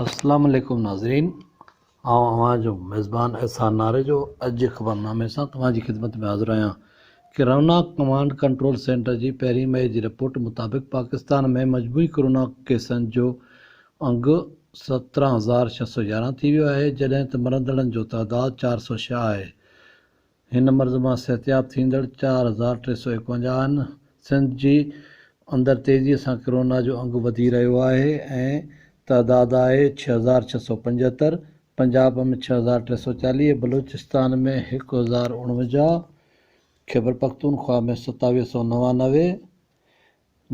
اسلام عليڪم ناظرين آئون اوهان جو ميزبان احسان ناريجو اڄ جي خبرنامي سان توهان جي خدمت ۾ حاضر آهيان ڪرونا ڪمانڊ ڪنٽرول سينٽر جي پهرين مئي جي رپورٽ مطابق پاڪستان ۾ مجموعي ڪرونا ڪيسن جو انگ 17611 ٿي ويو آهي جڏهن ته مرندڙن جو تعداد 406 آهي هن مرض مان صحتياب ٿيندڙ 4351 آهن. سنڌ جي اندر تيزي سان ڪرونا جو انگ وڌي رهيو آهي ۽ تعداد آهي 6675، پنجاب ۾ 6340، بلوچستان ۾ 1049، خيبرپختونخوا ۾ 2799،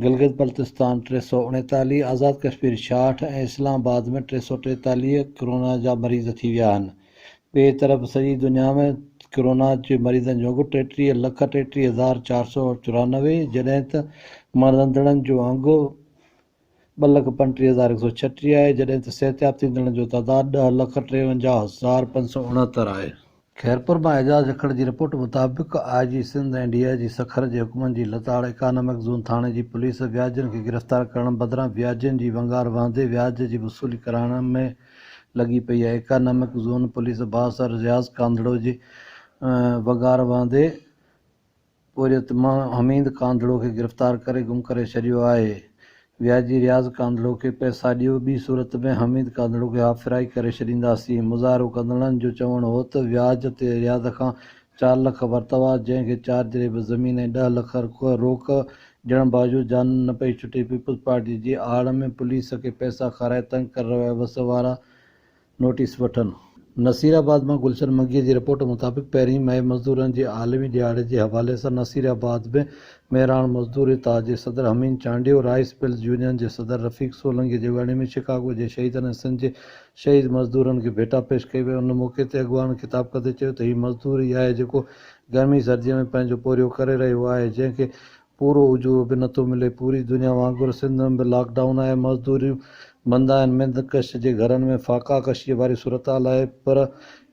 گلگت بلتستان 339، آزاد ڪشمير 66 ۽ اسلام آباد ۾ 343 ڪرونا جا مريض ٿي ويا آهن. ٻئي طرف سڄي دنيا ۾ ڪرونا جي مريضن جو انگ 33 لک 33 هزار 494 جڏهن ته مرندڙن جو انگ ٻه لک 35 هزار 136 آهي جڏهن ته صحتياب ٿيندڙن جو تعداد ڏهه لک 53 هزار 569 آهي. خيرپور مان اعجاز جکڙ جي رپورٽ مطابق I G Sindh ۽ D I G Sukkur جي حڪمن جي لتاڙ اڪانامڪ زون ٿاڻي جي پوليس وياجين کي گرفتار ڪرڻ بدران وياجين جي ونگار وهندي وياج جي وصولي ڪرائڻ ۾ لڳي پئي آهي اڪانامڪ زون پوليس بااثر رياض ڪانڌڙو جي ونگار وهندي پورهيت مان حميد ڪانڌڙو کي گرفتار ڪري گم ڪري ڇڏيو آهي. وياجي رياض ڪانڌڙو کي پئسا ڏيو ٻي صورت ۾ حميد ڪانڌڙو کي هاف فرائي ڪري ڇڏينداسين. مظاهرو ڪندڙن جو چوڻ هو ته وياج تي رياض کان چار لک ورتا هئا جنهن کي چار جريب زمين ۽ ڏهه لک روڪ ڏيڻ باوجود جان نه پئي ڇٽي پيپلز پارٽي جي آڙ ۾ پوليس کي پئسا کارائي تنگ ڪري رهيو آهي وس وارا نوٽيس وٺن. نصيرآباد مان گلشن منگيء جي رپورٽ مطابق پهرين مئي مزدورن جي عالمي ڏهاڙي جي حوالي سان نصيرآباد ۾ مهراڻ مزدور اتحاد جي صدر Hamid Chandio, rice mills union جي صدر رفيق سولنگي جي اڳواڻي ۾ شڪاگو جي شهيدن ۽ سنڌ جي شهيد مزدورن کي ڀيٽا پيش ڪئي وئي ان موقعي تي اڳواڻن خطاب ڪندي چيو ته هي مزدور ئي آهي جيڪو گرمي سردي ۾ پنهنجو پورهيو ڪري رهيو آهي جنهن کي پورو اجورو به نٿو ملي، پوري دنيا وانگر سنڌ ۾ به لاڪ ڊائون آهي، مزدوريون بند آهن، محنت ڪش جي گهرن ۾ فاقا ڪشيء واري صورتحال آهي پر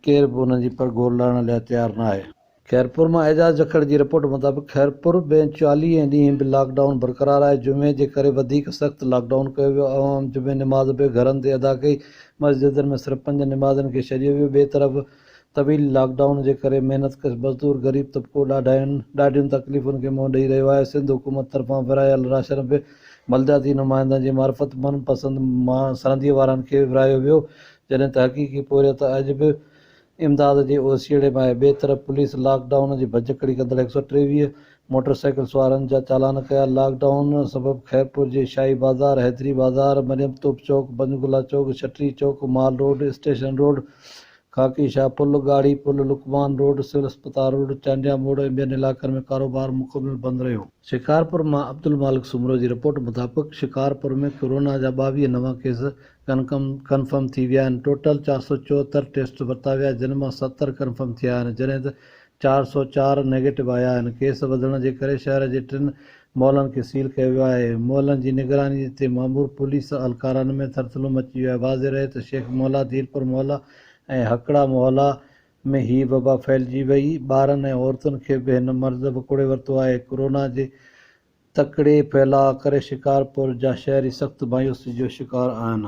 ڪير به انهن جي پرگهور لهڻ لاء تيار ناهي. خيرپور مان اعجاز جکڙ جي رپورٽ مطابق خيرپور ۾ چاليهين ڏينهن به لاڪ ڊائون برقرار آهي، جمعي جي ڪري وڌيڪ سخت لاڪ ڊائون ڪيو ويو، عوام جمعي نماز به گهرن تي ادا ڪئي، مسجدن ۾ صرف پنج نمازين کي ڇڏيو ويو، ٻئي طرف طويل لاڪ ڊائون جي ڪري محنت ڪش مزدور غريب طبقو ڏاڍاين ڏاڍين تڪليفن کي منهن ڏئي رهيو آهي سنڌ حڪومت طرفان ورهايل راشن به بلدياتي نمائندن جي معرفت من پسند سرندي وارن کي ورهايو ويو جڏهن ته حقيقي پورهيت اڄ به امداد جي اوسيئڙي ۾ آهي ٻئي طرف پوليس لاڪ ڊائون جي ڀڃڪڙي ڪندڙ 123 موٽر سائيڪل سوارن جا چالان ڪيا لاڪ ڊائون سبب خيرپور جي شاهي بازار حيدري بازار مريم توپ چوڪ بنگلا چوڪ ڇٽي چوڪ مال روڊ اسٽيشن روڊ خاڪي شاهه پل، ڳاڙهي پل، لقمان روڊ، سول اسپتال روڊ، چانڊيا موڙ ۽ ٻين علائقن ۾ ڪاروبار مڪمل بند رهيو. شڪارپور مان عبدالمالڪ سومرو جي رپورٽ مطابق شڪارپور ۾ ڪورونا جا 22 نوان ڪيس ڪنفرم ٿي ويا آهن، ٽوٽل 474 ٽيسٽ ورتا ويا جن مان 70 ڪنفرم ٿيا آهن جڏهن ته 404 نيگيٽو آيا آهن، ڪيس وڌڻ جي ڪري شهر جي ٽن محلن کي سيل ڪيو ويو آهي، محلن جي نگراني تي مامور پوليس اهلڪارن ۾ ٿرٿلو مچي ويو آهي، واضح رهي ته شيخ محلا، ديرپور محلا ۽ هڪڙا محلا ۾ هي وبا ڦهلجي وئي، ٻارن ۽ عورتن کي به هن مرض وڪوڙي ورتو آهي، ڪورونا جي تڪڙي ڦهلاء ڪري شڪارپور جا شهري سخت مايوسي جو شڪار آهن.